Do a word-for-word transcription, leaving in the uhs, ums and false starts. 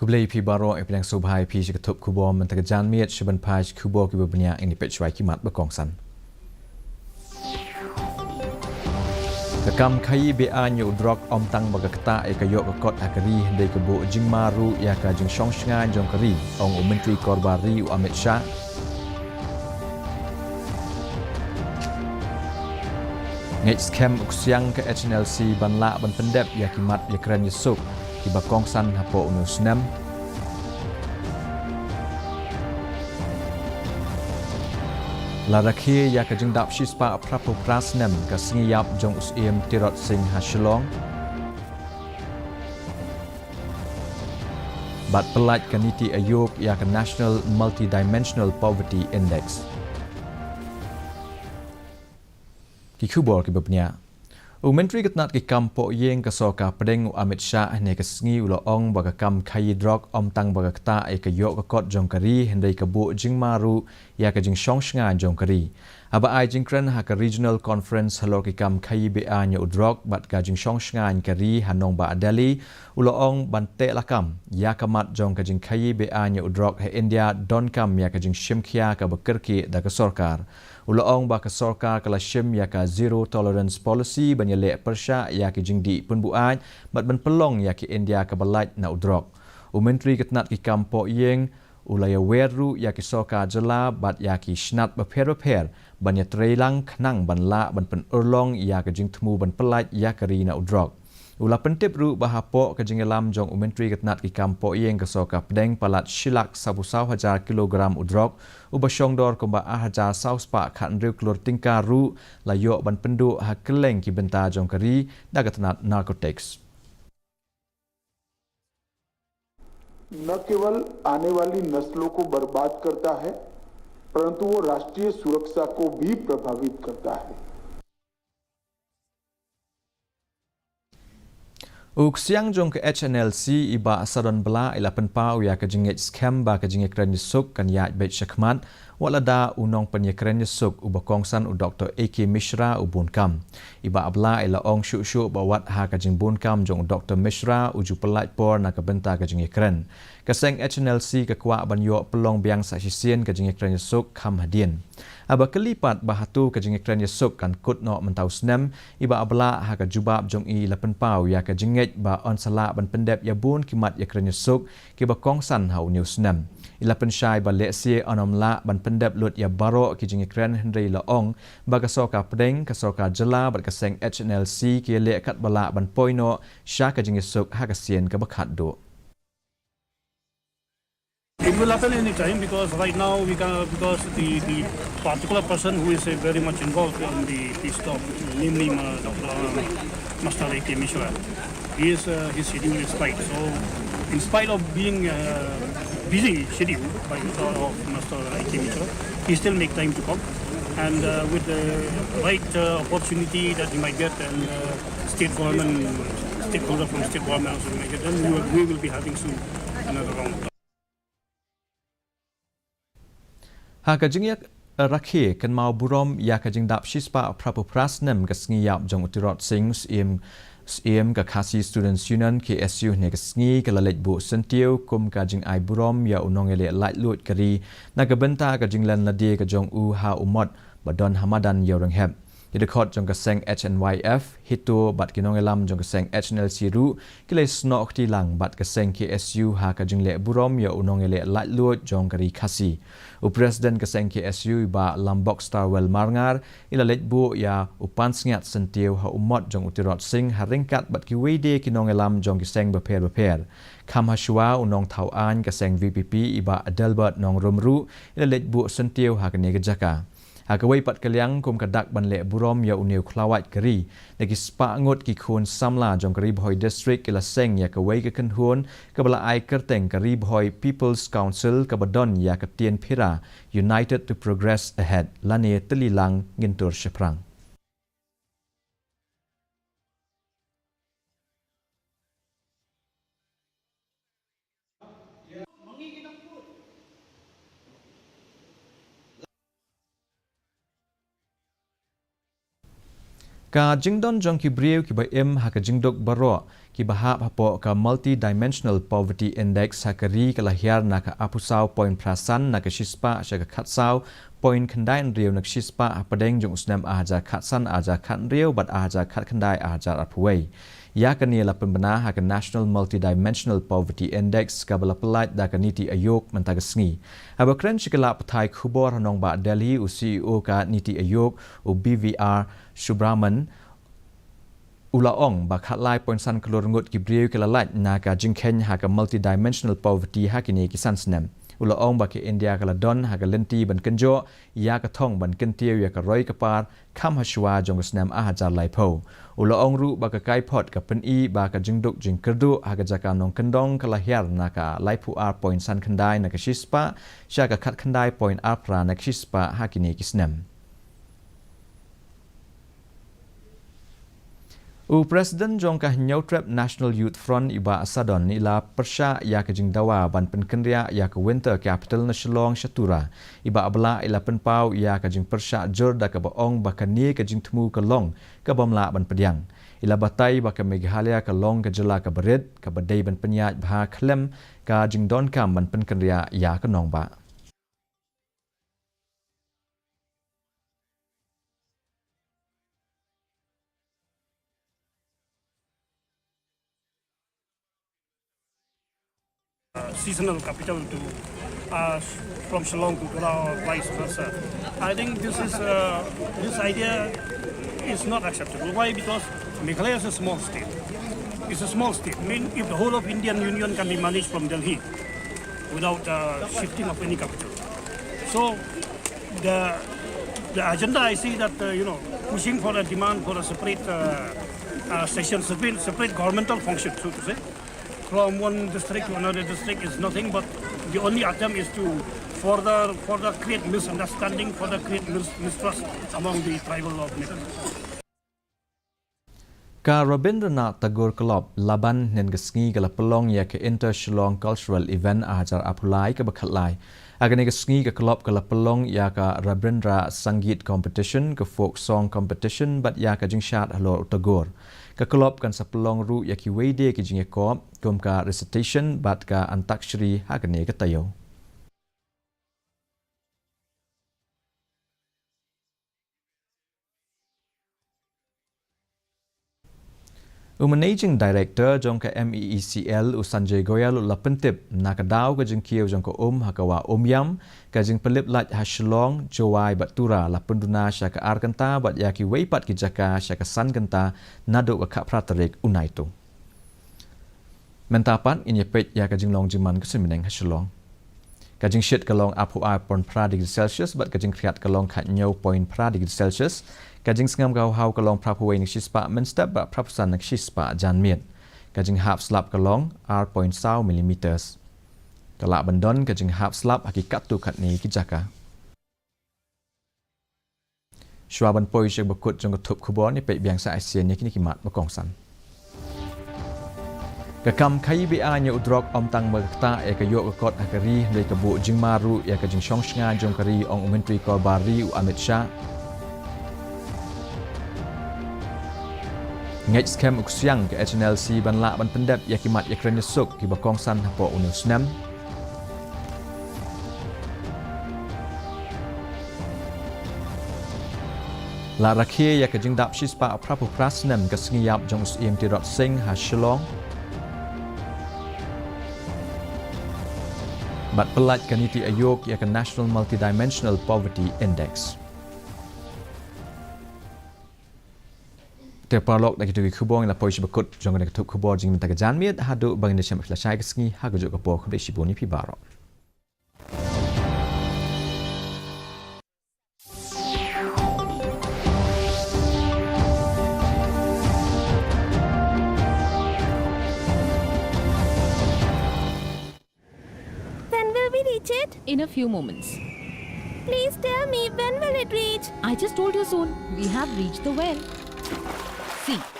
Khublei phi baroh, ïa pdiang sngewbha ïa phi sha ka thup khubor mynta ka janmiet, sha ban peit khubor kiba bniah, ngin ïa peit shuwa ki mat ba kongsan. Ka kam khaïi be-aiñ ïa u drok ym tang ba ka ktah ïa ka ïoh ka kot ha ka ri, hynrei ka buh jingma ruh ïa ka jingshong shngaiñ jong ka ri, ong u Myntri Korbar Ri u Amit Shah. Ngeit skhem u ksiang ka H N L C ban lah ban pyndep ïa ki mat ïakren ïasuk kiba kongsan hapoh une u snem. La rakhe ïa ka jingdap shispah phraphew phra snem ka sngi ïap jong u Syiem Tirot Sing ha Shillong. Bad pyllait ka NITI Aayog ïa ka National Multidimensional Poverty Index. Ki khubor kiba bniah. U Myntri ka tnat ki kam pohïing ka sorkar pdeng u Amit Shah hynne ka sngi u la ong ba ka kam khaïi drok ym tang ba ka ktah ïa ka ïoh ka kot jong ka ri, hynrei ka buh jingma ruh ïa ka jingshong shngaiñ jong ka ri. Haba ai jingkren ha ka Regional Conference halor ki kam khaïi be-aiñ ïa u drok bad ka jingshong shngaiñ ka ri ha nongbah Delhi, u la ong ban teh lakam ïa ka mat jong ka jingkhaïi be-aiñ ïa u drok ha India donkam ïa ka jingshim khia kaba kyrkieh da ka sorkar. U la ong ba ka sorkar ka la shim ïa ka Zero Tolerance Policy ban ïaleh pyrshah ïa ki jingdih pynbuaid bad ban pynlong ïa ka India kaba lait na u drok. U Myntri ka tnat ki kam pohïing u la ïawer ruh ïa ki sorkar jylla bad ïa ki shnat bapher bapher ban ïatreilang khnang ban lah ban pynurlong ïa ka jingthmu ban pyllait ïa ka ri na u drok. U la pyntip ruh ba hapoh ka jingïalam jong u Myntri ka tnat ki kam pohïing ka sorkar pdeng palat shi lak sawphew saw hajar kilogram u drok uba shongdor kumba ar hajar saw spah khathynriew klur tyngka ruh la ïoh ban pynduh ha kylleng ki bynta jong ka ri da ka tnat narcotics. न केवल आने वाली नस्लों को बर्बाद करता है, परंतु वो राष्ट्रीय सुरक्षा को भी प्रभावित करता है। U ksiang jong ka H N L C i Bah Sadon Blah i la pynpaw ïa ka jingngeit skhem ba ka jingïakren ïasuk kan ïaid beit shakhmat, wat lada u nongpynïakren ïasuk uba kongsan u Doktor A K Mishra u bun kam. I Bah Blah i la ong shuh shuh ba wat ha ka jingbun kam jong u Doktor Mishra u ju pyllait por na ka bynta ka jingïakren. Ka seng H N L C ka kwah ban ïoh pynlong biang sa shisien ka jingïakren ïasuk kham hadien. Haba kylli pat ba hato ka jingïakren ïasuk kan kut noh mynta u snem, i Bah Blah ha ka jubab jong i i la pynpaw ïa ka jingngeit ba yn sa lah ban pyndep ïa bun ki mat ïakren ïasuk kiba kongsan ha une u snem. I la pynshai ba lehse yn ym lah ban pyndep lut ïa baroh ki jingïakren, hynrei i la ong ba ka sorkar pdeng, ka sorkar jylla bad ka seng H N L C ki ïaleh katba lah ban poi noh sha ka jingïasuk ha ka sien kaba khatduh. It will happen any time because right now we can, because the, the particular person who is, uh, very much involved in the peace talk, namely, uh, Doctor Master A K Mishra, he is, uh, his schedule is tight. So, in spite of being, uh, busy schedule by, uh, of Master A K Mishra, he still make time to come. And, uh, with the right, uh, opportunity that he might get and, uh, state government, stakeholder from state government also might get, then we will, we will be having soon another round. Ha ka jingïarakhe kynmaw burom ïa ka jingdap shispah phraphew phra snem ka sngi ïap jong u Tirot Sing, Syiem, Syiem ka Khasi Students Union, K S U, hynne ka sngi ka la leit buh syntiew kum ka jingai burom ïa u nongïaleh laitluid ka ri na ka bynta ka jinglen lade ka jong u ha u mot ba don ha madan Ïewrynghep. Ki dkhot jong ka seng H N Y F, HITO bad ki nongïalam jong ka seng H N L C ruh ki la ïasnoh kti lang bad ka seng K S U ha ka jingleh burom ïa u nongïaleh laitluid jong ka ri Khasi. U President ka seng K S U i Bah Lambok Starwell Marngar i la leit buh ïa u pansngiat syntiew ha u mot jong u Tirot Sing ha ryngkat bad kiwei de ki nongïalam jong ki seng bapher bapher. Kham hashwa u nongthaw aiñ ka seng V P P i Bah Adelbert Nongrum ruh i la leit buh syntiew ha kane ka jaka. Ha kawei pat ka liang, kum ka dak ban leh burom ïa une u khlawait ka ri, da ki spah ngut ki khun samla jong ka Ri Bhoi District ki la seng ïa kawei ka kynhun kaba la ai kyrteng ka Ri Bhoi People's Council kaba don ïa ka tien phira United to Progress Ahead, lane tylli lang ngin tur shaphrang. Ka jingdon jong ki briew kiba im ha ka jingduk baroh Kiba hap hapoh ka Multidimensional Poverty Index ha ka ri ka la hiar na ka arphew saw point phra san na ka shispah sha ka khatsaw point khyndai hynriew na ka shispah hapdeng jong u snem ar hajar khatsan ar hajar khathynriew bad ar hajar khatkhyndai ar hajar arphew wei. Ïa kane la pynbna ha ka National Multidimensional Poverty Index kaba la pyllait da ka NITI Aayog mynta ka sngi. Haba kren sha ki lad pathai khubor ha nongbah Delhi, u C E O ka NITI Aayog, u B V R Subrahman, u la ong ba khatlai point san klur ngut ki briew ki la lait na ka jingkheiñ ha ka multidimensional poverty ha kine ki san snem. U la ong ba ka India ka la don ha ka lynti ban kynjoh ïa ka thong ban kyntiew ïa ka roi ka par kham ha shuwa jong ka snem ar hajar laiphew. U la ong ruh ba ka kaiphod ka pyni ba ka jingduk jingkyrduh ha ka jaka nongkyndong ka la hiar na ka laiphew ar point san khyndai na ka shispah sha ka khatkhyndai point ar phra na ka shispah ha kine ki snem. U President jong ka Hynñiewtrep National Youth Front, i Bah Sadon, i la pyrshah ïa ka jingdawa ban pynkynriah ïa ka Winter Capital na Shillong sha Tura. I Bah Blah i la pynpaw ïa ka jingpyrshah jur da kaba ong ba kane ka jingthmu ka long kabym lah ban pdiang. I la batai ba ka Meghalaya ka long ka jylla kaba rit, kaba dei ban pynïaid bha khlem ka jingdonkam ban pynkynriah ïa ka nongbah. Uh, seasonal capital to, uh, from Shillong to Tura or vice versa. I think this is, uh, this idea is not acceptable. Why? Because Meghalaya is a small state. It's a small state. I mean, if the whole of Indian Union can be managed from Delhi without, uh, shifting of any capital. So the, the agenda, I see that, uh, you know, pushing for a demand for a separate, uh, uh, session, separate, separate governmental function, so to say, from one district to another district is nothing but the only attempt is to further, further create misunderstanding, further create mis-, mistrust among the tribal of Meghalaya. Ka Rabindranath Tagore Club, Laban, hynnin ka sngi ka la pynlong ïa ka Inter Shillong Cultural Event ar hajar arphew lai kaba khatlai. Ha kane ka sngi ka club ka la pynlong ïa ka Rabindra Sangeet Competition, ka Folk Song Competition bad ïa ka jingshad halor u Tagore. Ka club kan sa pynlong ruh ïa kiwei de ki jingïakop kum ka recitation bad ka antakshari ha kane ka taïew. U Managing Director jong ka M E E C L, u Sanjay Goyal, u la pyntip na ka daw ka jingkiew jong ka um ha ka wah Umiam, ka jingpynlip light ha Shillong, Jowai bad Tura la pynduna sha ka ar kynta bad ïa kiwei pat ki jaka sha ka san kynta naduh ka khatphra tarik u Naitung. Mynta pat ngin ïa peit ïa ka jinglong jingman ka suiñ bneng ha Shillong. Ka jingshit ka long arphew ar point phra degree Celsius bad ka jingkhriat ka long khathynñiew point phra degree Celsius. Ka jingsngem kawhaw ka long phraphew wei na ka shispah mynstep bad phraphew san na ka shispah janmiet. Ka jinghap slap ka long ar point saw millimeters. Ka lah ban don ka jinghap slap ha ki katto katne ki jaka. Shuwa ban poi sha ba kut jong ka thup khubor, ngin peit biang sa shisien ïa kine ki mat ba kongsan. Ka kam khaïi be-aiñ ïa u drok ym tang ba ka ktah ïa ka ïoh ka kot ha ka ri, hynrei ka buh jingma ruh ïa ka jingshong shngaiñ jong ka ri, ong u Myntri Korbar Ri u Amit Shah. Ngeit skhem u ksiang ka H N L C ban lah ban pyndep ïa ki mat ïakren ïasuk kiba kongsan hapoh une u snem. La rakhe ïa ka jingdap shispah phraphew phra snem ka sngi ïap jong u Syiem Tirot Sing ha Shillong. Bad pyllait ka NITI Aayog ïa ka National Multidimensional Poverty Index. Te paralok, da kito ki khubor ngin la poi sha ba kut jong kane ka thup khubor jingmyntoi ka janmiet, haduh ba ngin ïashem phi lashai ka sngi, ha kajuh ka por, khublei shibun ïa phi baroh. When will we reach it? In a few moments. Please tell me, when will it reach? I just told you soon. We have reached the well. See,